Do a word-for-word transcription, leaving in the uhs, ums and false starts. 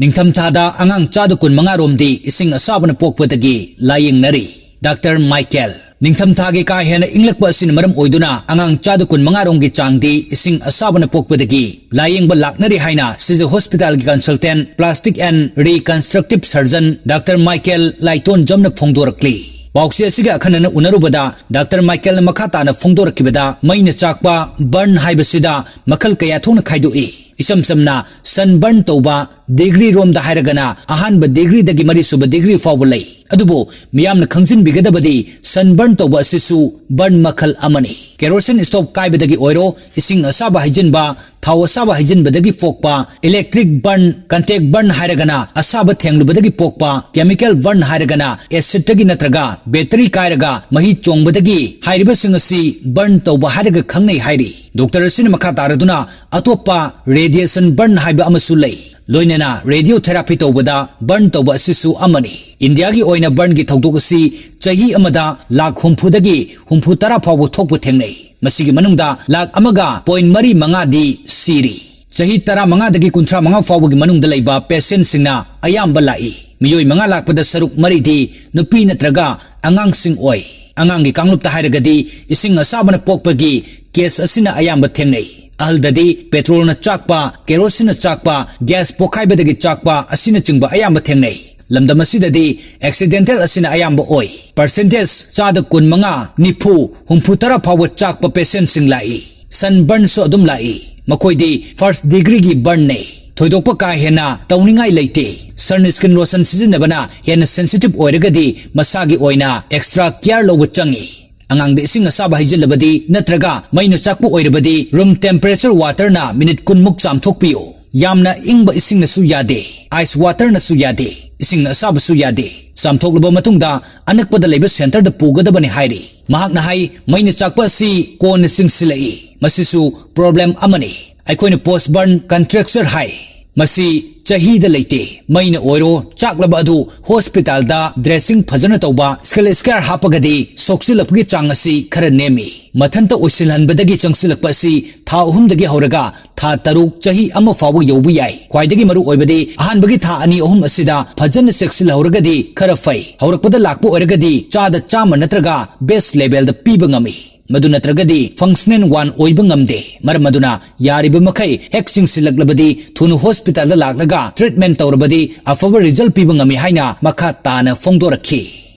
ꯅꯤꯡꯊꯝꯊꯥꯗ ꯑꯉꯥꯡ ꯆꯥꯗ ꯀꯨꯟ ꯃꯉꯥ ꯔꯣꯝꯗꯤ ꯏꯁꯤꯡ ꯑꯁꯥꯕꯅ ꯄꯣꯛꯄꯗꯒꯤ ꯂꯥꯌꯦꯡꯅꯔꯤ꯫ ꯗꯥꯛꯇꯔ ꯃꯥꯏꯀꯦꯜ, ꯅꯤꯡꯊꯝꯊꯥꯒꯤ ꯀꯥ ꯍꯦꯟꯅ ꯏꯪꯂꯛꯄ ꯑꯁꯤꯅ ꯃꯔꯝ ꯑꯣꯏꯗꯨꯅ ꯑꯉꯥꯡ ꯆꯥꯗ ꯀꯨꯟ ꯃꯉꯥ ꯔꯣꯝꯒꯤ ꯆꯥꯡꯗꯤ ꯏꯁꯤꯡ ꯑꯁꯥꯕꯅ ꯄꯣꯛꯄꯗꯒꯤ ꯂꯥꯌꯦꯡꯕ ꯂꯥꯛꯅꯔꯤ ꯍꯥꯏꯅ ꯁꯤꯖ ꯍꯣꯁꯄꯤꯇꯥꯜꯒꯤ consultant, plastic and reconstructive surgeon doctor Michael ꯂꯥꯏꯇꯣꯟꯖꯝꯅ ꯐꯣꯡꯗꯣꯔꯛꯂꯤ꯫ ꯄꯥꯎꯆꯦ ꯑꯁꯤꯒ ꯑꯈꯟꯅꯅ ꯎꯅꯔꯨꯕꯗ ꯗꯥꯛꯇꯔ ꯃꯥꯏꯀꯦꯜꯅ ꯃꯈꯥ ꯇꯥꯅ ꯐꯣꯡꯗꯣꯔꯛꯈꯤꯕꯗ, ꯃꯩꯅ ꯆꯥꯛꯄ ꯕꯔꯟ ꯍꯥꯏꯕꯁꯤꯗ ꯃꯈꯜ ꯀꯌꯥ ꯊꯣꯛꯅ ꯈꯥꯏꯗꯣꯛꯏ꯫ ꯏꯆꯝ ꯆꯝꯅ ꯁꯟ ꯕꯔꯟ ꯇꯧꯕ, ꯗꯤꯒ꯭ꯔꯤ ꯔꯣꯝꯗ ꯍꯥꯏꯔꯒꯅ ꯑꯍꯥꯟꯕ ꯗꯤꯒ꯭ꯔꯤꯗꯒꯤ ꯃꯔꯤꯁꯨꯕ ꯗꯤꯒ꯭ꯔꯤ ꯐꯥꯎꯕ ꯂꯩ꯫ ꯑꯗꯨꯕꯨ ꯃꯤꯌꯥꯝꯅ ꯈꯪꯖꯤꯟꯕꯤꯒꯗꯕꯗꯤ ꯁꯟ ꯕꯔꯟ ꯇꯧꯕ ꯑꯁꯤꯁꯨ ꯕꯔꯟ ꯃꯈꯜ ꯑꯃꯅꯤ꯫ ꯀꯦꯔꯣꯁꯤꯟ ꯁ꯭ꯇꯣꯞ ꯀꯥꯏꯕꯗꯒꯤ ꯑꯣꯏꯔꯣ, ꯏꯁꯤꯡ ꯑꯁꯥꯕ ꯍꯩꯖꯤꯟꯕ, ꯊꯥꯎ ꯑꯁꯥꯕ ꯍꯩꯖꯤꯟꯕꯗꯒꯤ ꯄꯣꯛꯄ ꯏꯂꯦꯛꯇ꯭ꯔꯤꯛ ꯕꯔꯟ, ꯀꯟꯇꯦꯛ ꯕꯔꯟ ꯍꯥꯏꯔꯒꯅ ꯑꯁꯥꯕ ꯊꯦꯡꯂꯨꯕꯗꯒꯤ ꯄꯣꯛꯄ, ꯀꯦꯃꯤꯀꯦꯜ ꯕꯔꯟ ꯍꯥꯏꯔꯒꯅ ꯑꯦꯁꯤꯗꯇꯒꯤ ꯅꯠꯇ꯭ꯔꯒ ꯕꯦꯇꯔꯤ ꯀꯥꯏꯔꯒ ꯃꯍꯤ ꯆꯣꯡꯕꯗꯒꯤ, ꯍꯥꯏꯔꯤꯕꯁꯤꯡ ꯑꯁꯤ ꯕꯔꯟ ꯇꯧꯕ ꯍꯥꯏꯔꯒ ꯈꯪꯅꯩ ꯍꯥꯏꯔꯤ꯫ ꯗꯣꯛꯇꯔ ꯑꯁꯤꯅ ꯃꯈꯥ ꯇꯥꯔꯗꯨꯅ ꯑꯇꯣꯞꯄ ꯔꯦꯗꯤꯌꯦꯁꯟ ꯕꯔꯟ ꯍꯥꯏꯕ ꯑꯃꯁꯨ ꯂꯩ꯫ ꯂꯣꯏꯅꯅ ꯔꯦꯗꯤꯑꯣ ꯊꯦꯔꯥꯄꯤ ꯇꯧꯕꯗ ꯕꯔꯟ ꯇꯧꯕ ꯑꯁꯤꯁꯨ ꯑꯃꯅꯤ꯫ ꯏꯟꯗꯤꯌꯥꯒꯤ ꯑꯣꯏꯅ ꯕꯔꯟꯒꯤ ꯊꯧꯗꯣꯛ ꯑꯁꯤ ꯆꯍꯤ ꯑꯃꯗ ꯂꯥꯈ ꯍꯨꯝꯐꯨꯗꯒꯤ ꯍꯨꯝꯐꯨ ꯇꯔꯥ ꯐꯥꯎꯕ ꯊꯣꯛꯄ ꯊꯦꯡꯅꯩ꯫ ꯃꯁꯤꯒꯤ ꯃꯅꯨꯡꯗ ꯂꯥꯈ ꯑꯃꯒ ꯄꯣꯏꯟ ꯃꯔꯤ ꯃꯉꯥꯗꯤ ꯁꯤꯔꯤ꯫ ꯆꯍꯤ ꯇꯔꯥꯃꯉꯥꯗꯒꯤ ꯀꯨꯟꯊ꯭ꯔꯥ ꯃꯉꯥ ꯐꯥꯎꯕꯒꯤ ꯃꯅꯨꯡꯗ ꯂꯩꯕ ꯄꯦꯁꯦꯟꯁꯤꯡꯅ ꯑꯌꯥꯝꯕ ꯂꯥꯛꯏ꯫ ꯃꯤꯑꯣꯏ ꯃꯉꯥ ꯂꯥꯛꯄꯗ ꯁꯔꯨꯛ ꯃꯔꯤꯗꯤ ꯅꯨꯄꯤ ꯅꯠꯇ꯭ꯔꯒ ꯑꯉꯥꯡꯁꯤꯡ ꯑꯣꯏ꯫ ꯑꯉꯥꯡꯒꯤ ꯀꯥꯡꯂꯨꯞꯇ ꯍꯥꯏꯔꯒꯗꯤ ꯏꯁꯤꯡ ꯑꯁꯥꯕꯅ ꯄꯣꯛꯄꯒꯤ ꯀꯦꯁ ꯑꯁꯤꯅ ꯑꯌꯥꯝꯕ ꯊꯦꯡꯅꯩ꯫ ꯑꯍꯜꯗꯗꯤ ꯄꯦꯇ꯭ꯔꯣꯜꯅ ꯆꯥꯛꯄ, ꯀꯦꯔꯣꯁꯤꯟꯅ ꯆꯥꯛꯄ, ꯒ꯭ꯌꯥꯁ ꯄꯣꯈꯥꯏꯕꯗꯒꯤ ꯆꯥꯛꯄ ꯑꯁꯤꯅꯆꯤꯡꯕ ꯑꯌꯥꯝꯕ ꯊꯦꯡꯅꯩ꯫ ꯂꯝꯗꯝ ꯑꯁꯤꯗꯗꯤ ꯑꯦꯛꯁꯤꯗꯦꯟꯇꯦꯜ ꯑꯁꯤꯅ ꯑꯌꯥꯝꯕ ꯑꯣꯏ꯫ ꯄꯔꯁꯦꯟꯇꯦꯖ ꯆꯥꯗ ꯀꯨꯟ ꯃꯉꯥ, ꯅꯤꯐꯨ, ꯍꯨꯝꯐꯨ ꯇꯔꯥ ꯐꯥꯎꯕ ꯆꯥꯛꯄ ꯄꯦꯁꯦꯟꯁꯤꯡ ꯂꯥꯛꯏ꯫ ꯁꯟ ꯕꯔꯟꯁꯨ ꯑꯗꯨꯝ ꯂꯥꯛꯏ꯫ ꯃꯈꯣꯏꯗꯤ ꯐꯥꯔꯁ ꯗꯤꯒ꯭ꯔꯤꯒꯤ ꯕꯔꯟꯅꯤ꯫ ꯊꯣꯏꯗꯣꯛꯄ ꯀꯥ ꯍꯦꯟꯅ ꯇꯧꯅꯤꯡꯉꯥꯏ ꯂꯩꯇꯦ꯫ ꯁꯟ ꯁ꯭ꯀꯤꯟ ꯂꯣꯁꯟ ꯁꯤꯖꯤꯟꯅꯕꯅ ꯍꯦꯟꯅ ꯁꯦꯟꯁꯤꯇꯤꯚ ꯑꯣꯏꯔꯒꯗꯤ ꯃꯁꯥꯒꯤ ꯑꯣꯏꯅ ꯑꯦꯛꯁꯇ꯭ꯔꯥ ꯀꯤꯌꯥꯔ ꯂꯧꯕ ꯆꯪꯏ꯫ ꯑꯉꯥꯡꯗ ꯏꯁꯤꯡ ꯑꯁꯥꯕ ꯍꯩꯖꯤꯜꯂꯕꯗꯤ ꯅꯠꯇ꯭ꯔꯒ ꯃꯩꯅ ꯆꯥꯛꯄ ꯑꯣꯏꯔꯕꯗꯤ ꯔꯨꯝ ꯇꯦꯝꯄꯔꯦꯆꯔ ꯋꯥꯇꯔꯅ ꯃꯤꯅꯤꯠ ꯀꯨꯟꯃꯨꯛ ꯆꯥꯝꯊꯣꯛꯄꯤꯌꯨ꯫ ꯌꯥꯝꯅ ꯏꯪꯕ ꯏꯁꯤꯡꯅꯁꯨ ꯌꯥꯗꯦ, ꯑꯥꯏꯁ ꯋꯥꯇꯔꯅꯁꯨ ꯌꯥꯗꯦ, ꯏꯁꯤꯡ ꯑꯁꯥꯕꯁꯨ ꯌꯥꯗꯦ꯫ ꯆꯥꯝꯊꯣꯛꯂꯕ ꯃꯇꯨꯡꯗ ꯑꯅꯛꯄꯗ ꯂꯩꯕ ꯁꯦꯟꯇꯔꯗ ꯄꯨꯒꯗꯕꯅꯤ ꯍꯥꯏꯔꯤ꯫ ꯃꯍꯥꯛꯅ ꯍꯥꯏ, ꯃꯩꯅ ꯆꯥꯛꯄ ꯑꯁꯤ ꯀꯣꯟꯅ ꯆꯤꯡꯁꯤꯜꯂꯛꯏ꯫ ꯃꯁꯤꯁꯨ ꯄ꯭ꯔꯣꯕ꯭ꯂꯦꯝ ꯑꯃꯅꯤ꯫ ꯑꯩꯈꯣꯏꯅ ꯄꯣꯁ ꯕꯔꯟ ꯀꯟꯇ꯭ꯔꯦꯛꯆꯔ ꯍꯥꯏ꯫ ꯃꯁꯤ ꯆꯍꯤꯗ ꯂꯩꯇꯦ꯫ ꯃꯩꯅ ꯑꯣꯏꯔꯣ, ꯆꯥꯛꯂꯕ ꯑꯗꯨ ꯍꯣꯁꯄꯤꯇꯥꯜꯗ ꯗ꯭ꯔꯦꯁꯤꯡ ꯐꯖꯅ ꯇꯧꯕ, ꯁꯤꯜ ꯁ꯭ꯀꯥꯔ ꯍꯥꯞꯄꯒꯗꯤ ꯁꯣꯛꯆꯤꯜꯂꯛꯄꯒꯤ ꯆꯥꯡ ꯑꯁꯤ ꯈꯔ ꯅꯦꯝꯃꯤ꯫ ꯃꯊꯟꯇ ꯑꯣꯏꯁꯤꯜꯍꯟꯕꯗꯒꯤ ꯆꯪꯁꯤꯜꯂꯛꯄ ꯑꯁꯤ ꯊꯥ ꯑꯍꯨꯝꯗꯒꯤ ꯍꯧꯔꯒ ꯊꯥ ꯇꯔꯨꯛ, ꯆꯍꯤ ꯑꯃ ꯐꯥꯎꯕ ꯌꯧꯕ ꯌꯥꯏ꯫ ꯈ꯭ꯋꯥꯏꯗꯒꯤ ꯃꯔꯨ ꯑꯣꯏꯕꯗꯤ ꯑꯍꯥꯟꯕꯒꯤ ꯊꯥ ꯑꯅꯤ ꯑꯍꯨꯝ ꯑꯁꯤꯗ ꯐꯖꯅ ꯆꯦꯛꯁꯤꯜꯍꯧꯔꯒꯗꯤ ꯈꯔ ꯐꯩ꯫ ꯍꯧꯔꯛꯄꯗ ꯂꯥꯛꯄ ꯑꯣꯏꯔꯒꯗꯤ ꯆꯥꯗ ꯆꯥꯝꯃ ꯅꯠꯇ꯭ꯔꯒ ꯕꯦꯁ ꯂꯦꯚꯦꯜꯗ ꯄꯤꯕ ꯉꯝꯃꯤ꯫ ꯃꯗꯨ ꯅꯠꯇ꯭ꯔꯒꯗꯤ ꯐꯪꯁꯅꯦꯜ ꯋꯥꯟ ꯑꯣꯏꯕ ꯉꯝꯗꯦ꯫ ꯃꯔꯝ ꯑꯗꯨꯅ ꯌꯥꯔꯤꯕ ꯃꯈꯩ ꯍꯦꯛ ꯆꯤꯡꯁꯤꯜꯂꯛꯂꯕꯗꯤ ꯊꯨꯅ ꯍꯣꯁꯄꯤꯇꯥꯜꯗ ꯂꯥꯛꯂꯒ ꯇ꯭ꯔꯤꯠꯃꯦꯟ ꯇꯧꯔꯕꯗꯤ ꯑꯐꯕ ꯔꯤꯖꯜ ꯄꯤꯕ ꯉꯝꯃꯤ ꯍꯥꯏꯅ ꯃꯈꯥ ꯇꯥꯅ ꯐꯣꯡꯗꯣꯔꯛꯈꯤ꯫